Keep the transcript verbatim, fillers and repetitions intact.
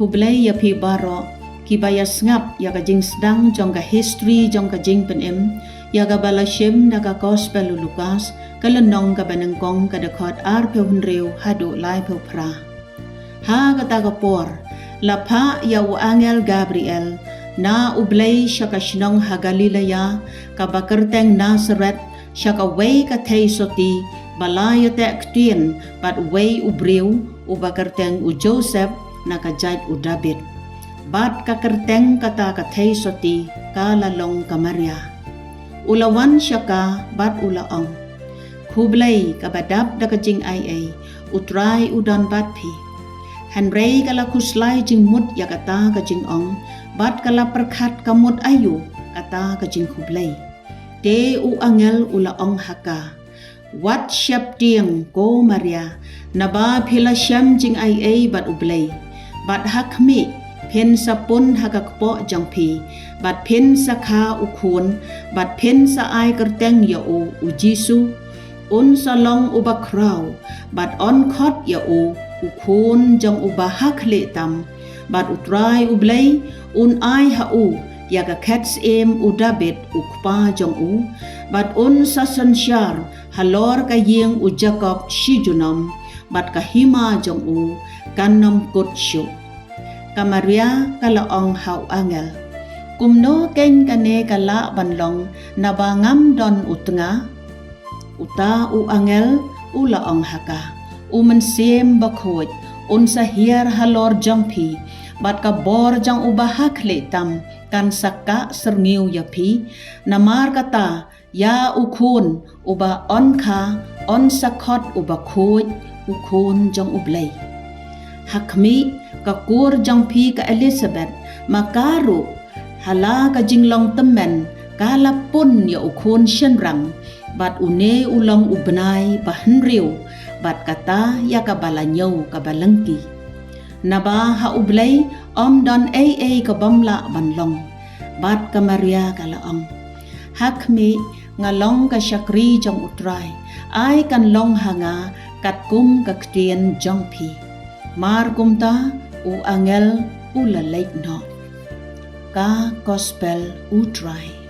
Khublei ïa phi baroh kiba ïa sngap ïa ka jingsdang jong ka history jong ka jingpynim ïa kaba la shim na ka Gospel u Lukas, ka lynnong kaba nyngkong, ka dkhot arphew hynriew haduh laiphew phra. Ha kata ka por, la phah ïa u angel Gabriel na U Blei sha ka shnong ha Galilea, kaba kyrteng Nasareth, sha kawei ka thei sotti ba la ïateh ktien bad uwei u briew uba kyrteng u Joseph, na ka jait u David. Bad ka kyrteng kata ka thei sotti ka la long ka Maria. U la wan sha ka bad u la ong: Khublei, kaba dap da ka jingaiei, U Trai u don bad phi. Hynrei ka la khuslai jingmut ïa kata ka jingong, bad ka la pyrkhat ka mut aïu kata ka jingkhublei. Te u angel u la ong ha ka: Wat sheptieng, ko Maria, naba phi la shem jingaiei bad U Blei. Bad ha khmih, phin sa pun ha ka kpoh jong phi, bad phin sa kha u khun, bad phin sa ai kyrteng ïa u, u Jisu. Un sa long uba khraw, bad yn khot ïa u, u Khun jong Uba Hakhlieh Tam. Bad U Trai U Blei un ai ha u ïa ka khet syiem u David u kpa jong u, bad un sa synshar halor ka ïing u Jakob shi junom, bad ka hima jong u kan ym kut shuh. Ka Maria ka la ong ha u angel: Kumno keiñ kane ka lah ban long, naba ngam don u tnga? Uta u angel u la ong ha ka: U Mynsiem Bakhuid un sa hiar halor jong phi, bad ka bor jong Uba Hakhlieh Tam kan sa kah syrngiew ïa phi. Namar kata, ïa u khun uba yn kha yn sa khot uba khuid, u Khun jong U Blei. Ha khmih, ka kur jong phi ka Elisabeth, ma ka ruh, ha la ka jinglong tymmen, ka la pun ïa u khun shynrang, bad une u long u bnai ba hynriew bad kata ïa kaba la ñiew kaba lyngkhi. Naba ha U Blei ym don ei ei ka bym lah ban long. Bad ka Maria ka la ong: Ha khmih, nga long ka shakri jong U Trai, ai kan long ha nga katkum ka ktien jong phi. Mar kumta, u angel u la leit noh. Ka Gospel U Trai.